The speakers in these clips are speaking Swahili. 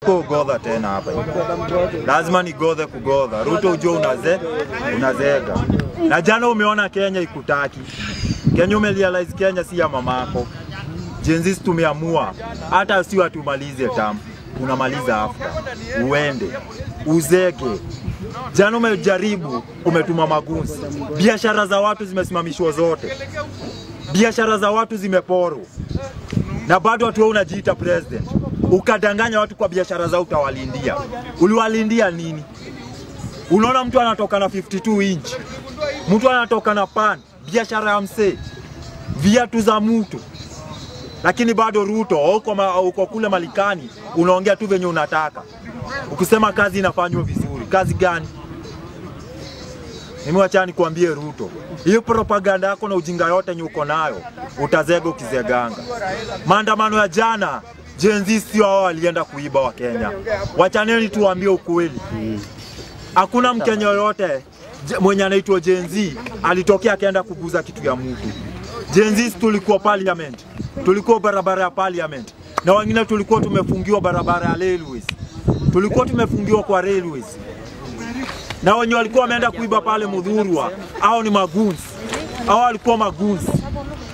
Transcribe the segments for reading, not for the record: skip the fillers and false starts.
Kugodha tena hapa hivi. Lazima nigodhe kugodha. Ruto ujue unazeega. Na jana umeona Kenya ikutaki. Kenya umerealize Kenya si ya mamako. Gen Z tumeamua hata si atumalize tamu. Unamaliza after. Uende. Uzeke. Jana umejaribu, umetuma magunzi. Biashara za watu zimesimamishwa zote. Biashara za watu zimeporwa. Na bado watu wewe unajiita president. Ukadanganya watu kwa biashara zao utawalindia. Uliwalindia nini? Unaona mtu anatoka na 52 inch. Mtu anatoka na pan, biashara ya msee. Viatu za mtu. Lakini bado Ruto uko kule Malikani unaongea tu venye unataka. Ukisema kazi inafanywa vizuri. Kazi gani? Mimi wacha nikuambie Ruto, hiyo propaganda yako na ujinga yote yenye uko nayo utazega ukizeganga. Maandamano ya jana Gen Z sio hao walienda kuiba wa Kenya. Wachaneni tuambie ukweli. Hakuna Mkenya yoyote mwenye anaitwa Gen Z alitokea akaenda kuguza kitu ya mtu. Gen Z tulikuwa parliament. Tulikuwa barabara ya parliament. Na wengine tulikuwa tumefungiwa barabara ya railways. Tulikuwa tumefungiwa kwa railways. Na wenye walikuwa wameenda kuiba pale Mudhurwa, hao ni magoons. Hao walikuwa magoons.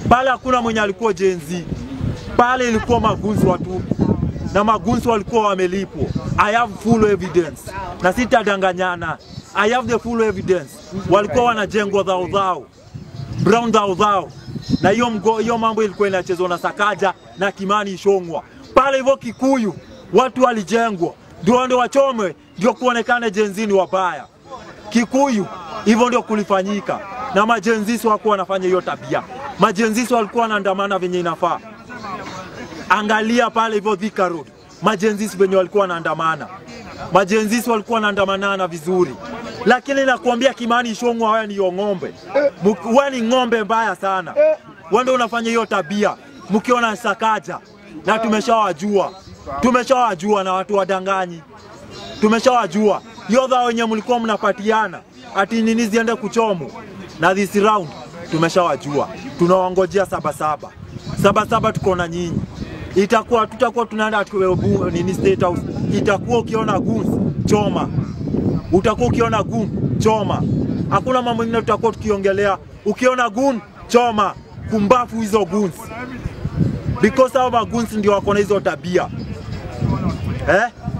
Pale hakuna mwenye alikuwa Gen Z. Pale ilikuwa magoons watupu. Na magoons walikuwa wamelipwa. I have full evidence. Na sitadanganyana. I have the full evidence. Walikuwa wanajengwa dhao dhao. Brown dhao dhao. Na hiyo mambo ilikuwa inachezwa na Sakaja na Kimani Ichung'wah. Pale hivyo Kikuyu watu walijengwa. Ndio wachomwe, ndio kuonekane Gen Z ni wabaya. Kikuyu hivyo ndio kulifanyika. Na maGen Z hawakuwa wanafanya hiyo tabia. MaGen Z walikuwa wanaandamana venye inafaa. Angalia pale hivyo Thika Road. MaGen Z venye walikuwa wanaandamana. MaGen Z walikuwa wanaandamanana vizuri. Lakini nakuambia Kimani Ichung'wah wewe ni ng'ombe. Wewe ni ng'ombe mbaya sana. Wewe ndio unafanya hiyo tabia. Mkiona Sakaja na tumeshawajua. Tumeshawajua na watu wadanganyi. Tumeshawajua. Hiyo dhao wenye mlikuwa mnapatiana ati nini ziende kuchomo. Na this round tumeshawajua. Tunawangojea 7-7. 7-7 tuko na nyinyi. Itakuwa tutakuwa tunaenda nini State House. Itakuwa ukiona goons choma. Utakuwa ukiona goon choma. Hakuna mambo mengine tutakuwa tukiongelea. Ukiona goon choma. Kumbafu hizo goons. Because hao goons ndio wako na hizo tabia.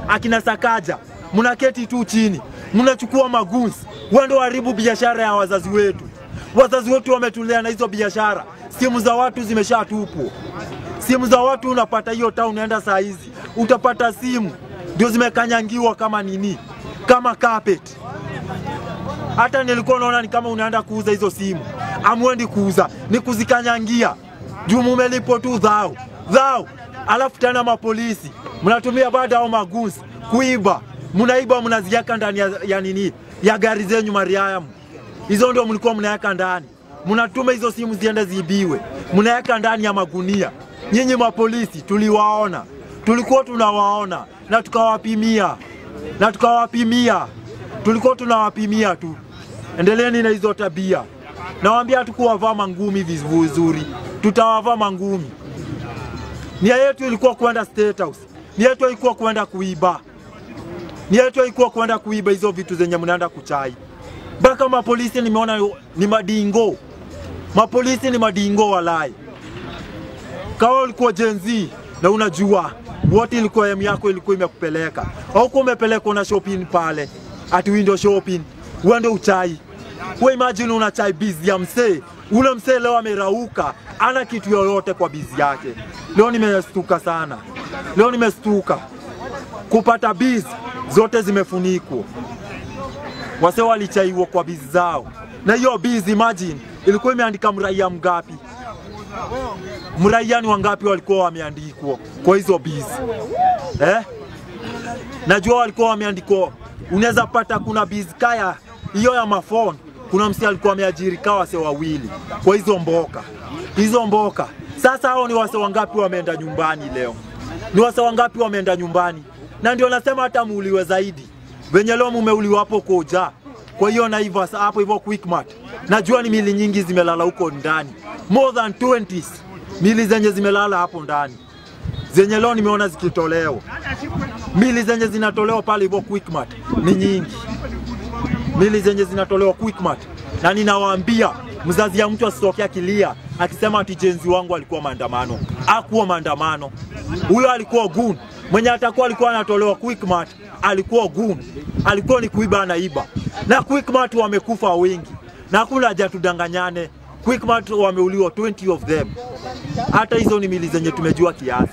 Akina Sakaja, mnaketi tu chini, mnachukua magoons, wendo haribu biashara ya wazazi wetu. Wazazi wetu wametulea na hizo biashara. Simu za watu zimeshatupwa. Simu za watu unapata hiyo town unaenda saa hizi, utapata simu ndio zimekanyangiwa kama nini? Kama carpet. Hata nilikuwa naona ni kama unaenda kuuza hizo simu. Amwendi kuuza, ni kuzikanyangia. Juu mumelipo tu dhao. Dhao. Alafu tena mapolisi mnatumia baada au magoons kuiba. Mnaiba mnaziweka ndani ya nini? Ya gari zenyu Mariamu. Hizo ndio mlikuwa mnaweka ndani. Mnatuma hizo simu ziende ziibiwe. Mnaweka ndani ya magunia. Nyinyi mapolisi tuliwaona. Tulikuwa tunawaona na tukawapimia. Na tukawapimia. Tulikuwa tunawapimia tu. Endeleeni na hizo tabia. Nawaambia hatukuwavaa mangumi vizuri. Tutawavaa mangumi. Nia yetu ilikuwa kwenda State House. Nia yetu ilikuwa kwenda kuiba. Nia yetu ilikuwa kwenda kuiba hizo vitu zenye mnaenda kuchai. Baka mapolisi nimeona ni madingo. Mapolisi ni madingo walai. Kama ulikuwa Gen Z na unajua wote ilikuwa yemu yako ilikuwa imekupeleka. Au kwa umepelekwa na shopping pale. Ati window shopping. Uende uchai. Wewe imagine una chai busy ya msee. Ule msee leo amerauka, ana kitu yoyote kwa bizi yake. Leo nimestuka sana. Leo nimestuka. Kupata bizi zote zimefunikwa. Wase walichaiwa kwa bizi zao. Na hiyo bizi imagine ilikuwa imeandika mraia mgapi? Mraia ni wangapi walikuwa wameandikwa kwa hizo bizi? Najua walikuwa wameandikwa. Unaweza pata kuna bizi kaya hiyo ya mafon. Kuna msi alikuwa ameajiri kwa wase wawili kwa hizo mboka. Hizo mboka. Sasa hao ni wase wangapi wameenda nyumbani leo? Ni wase wangapi wameenda nyumbani? Na ndio nasema hata muuliwe zaidi. Venye leo mumeuliwa hapo koja. Kwa hiyo na hivyo hapo hivyo Quickmart. Najua ni mili nyingi zimelala huko ndani. More than 20 mili zenye zimelala hapo ndani. Zenye leo nimeona zikitolewa. Mili zenye zinatolewa pale hivyo Quickmart ni nyingi. Mili zenye zinatolewa Quickmart. Na ninawaambia mzazi ya mtu asitokea akilia akisema ati jenzi wangu alikuwa maandamano. Hakuwa maandamano. Huyo alikuwa goon. Mwenye atakuwa alikuwa anatolewa Quickmart alikuwa goon. Alikuwa ni kuiba anaiba. Na Quickmart wamekufa wengi. Na hakuna haja tudanganyane. Quickmart wameuliwa 20 of them. Hata hizo ni mili zenye tumejua kiasi.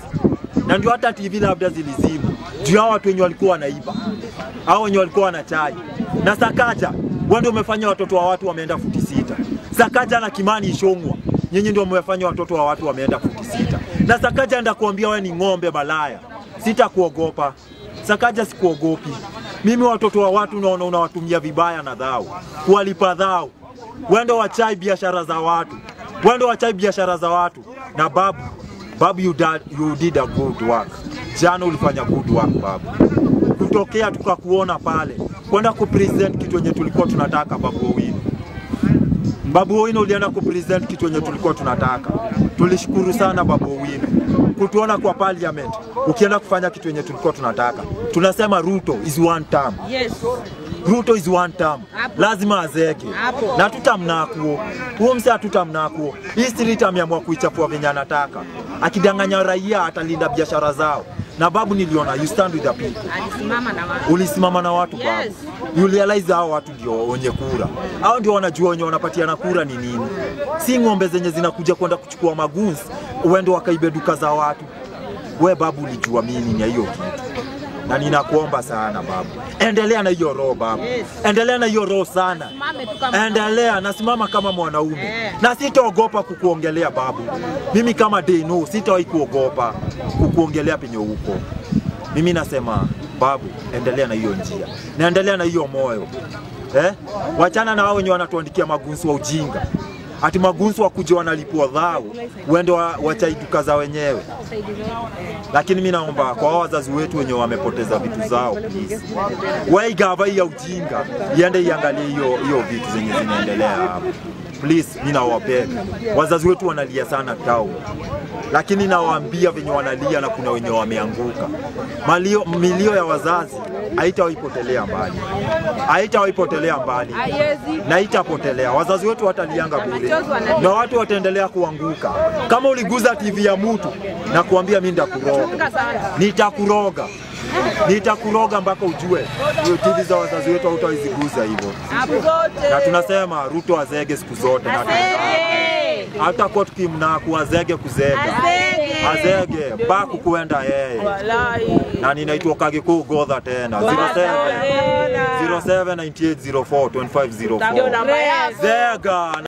Na ndio hata TV labda zilizimu. Juu ya watu wenye walikuwa wanaiba. Hao wenye walikuwa wanachai. Na Sakaja, wewe ndio umefanya watoto wa watu wameenda futi 6. Sakaja na Kimani Ichung'wa, nyinyi ndio mmefanya watoto wa watu wameenda futi 6. Na Sakaja ndakuambia wewe ni ng'ombe malaya. Sitakuogopa. Sakaja sikuogopi. Mimi watoto wa watu naona unawatumia vibaya na dhao. Kuwalipa dhao. Wewe ndio wachai biashara za watu. Wewe ndio wachai biashara za watu. Na babu you did a good work. Jana ulifanya good work babu. Kutokea tukakuona pale. Kwenda kupresent kitu yenye tulikuwa tunataka Babu Owino. Babu Owino ulienda kupresent kitu yenye tulikuwa tunataka. Tulishukuru sana Babu Owino. Kutuona kwa parliament ukienda kufanya kitu yenye tulikuwa tunataka. Tunasema Ruto is one term. Yes. Ruto is one term. Lazima azeke. Na tutamnakuo. Huo mse hatutamnakuo. Hii street ameamua kuichafua venye anataka. Akidanganya raia atalinda biashara zao. Na babu niliona you stand with the people. Alisimama na watu. Ulisimama na watu babu. Yes. You realize hao watu ndio wenye kura. Hao ndio wanajua wenye wanapatiana kura ni nini. Si ng'ombe zenye zinakuja kwenda kuchukua maguns uende wakaibe duka za watu. We babu ulijua mimi ni hiyo kitu. Na ninakuomba sana babu. Endelea na hiyo roho babu. Yes. Endelea na hiyo roho sana. Endelea, nasimama kama mwanaume. Na sitaogopa kukuongelea babu. Mimi kama Deno sitawahi kuogopa kukuongelea penye uko. Mimi nasema babu, endelea na hiyo njia. Na endelea na hiyo moyo. Wachana na wao wenye wanatuandikia magunsu wa ujinga. Ati magunsu wakuja wanalipwa dhao, uende wachai duka za wenyewe. Lakini mimi naomba kwa wazazi wetu wenye wamepoteza vitu zao, please. Waigava ya ujinga, iende iangalie hiyo vitu zenye zinaendelea hapo. Please, mimi nawapenda. Wazazi wetu wanalia sana tao. Lakini nawaambia venye wanalia na kuna wenye wameanguka. Milio ya wazazi haitawaipotelea mbali. Haitawaipotelea mbali. Na haitapotelea. Wazazi wetu watalianga bure. Na watu wataendelea kuanguka. Kama uliguza TV ya mtu na kuambia mimi nitakuroga. Nitakuroga. Nitakuroga mpaka ujue hiyo TV za wazazi wetu hautawiziguza hivyo. Na tunasema Ruto azege siku zote na hata tukimnaku azege kuzega. Azege baku kuenda yeye. Na ninaitwa Kagikuyu Godha tena 07 07 98 04 25 04. Zega.